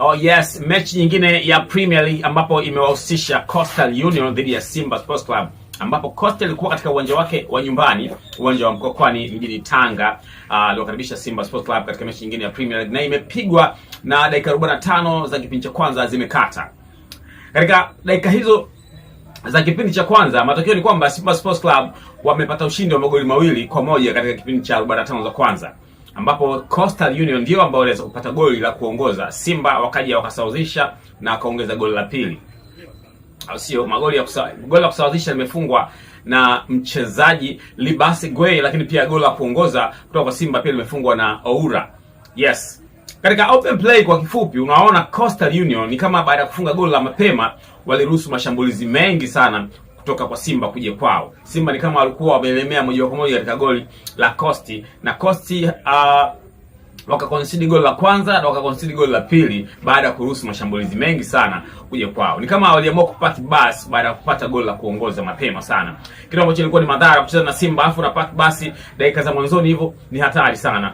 Oh yes, mechi nyingine ya Premier League ambapo imewahusisha Coastal Union dhidi ya Simba Sports Club, ambapo Coastal ilikuwa katika uwanja wake wa nyumbani, uwanja wa Mkwakwani mjini Tanga, aliwakaribisha Simba Sports Club katika mechi nyingine ya Premier League na imepigwa na dakika 45 za kipindi cha kwanza zimekata. Katika dakika hizo za kipindi cha kwanza, matokeo ni kwamba Simba Sports Club wamepata ushindi wa magoli 2-1 katika kipindi cha 45 za kwanza, ambapo Coastal Union ndio ambao waliweza kupata goli la kuongoza. Simba wakaja wakasawazisha na wakaongeza goli la pili, au sio? Magoli ya goli la kusawazisha limefungwa na mchezaji Libasi Gueye, lakini pia goli la kuongoza kutoka kwa Simba pia limefungwa na Oura. Yes. Katika open play kwa kifupi, unaona Coastal Union ni kama baada ya kufunga goli la mapema waliruhusu mashambulizi mengi sana kutoka kwa Simba kuja kwao. Simba ni kama walikuwa wamelemea moja kwa moja katika goli la Coast, na Coast wakaconcede goli la kwanza na wakaconcede goli la pili baada ya kuruhusu mashambulizi mengi sana kuja kwao. Ni kama waliamua kupaki basi baada ya kupata goli la kuongoza mapema sana, kitu ambacho ilikuwa ni madhara kucheza na Simba afu na paki basi dakika za mwanzoni hivyo, ni hatari sana.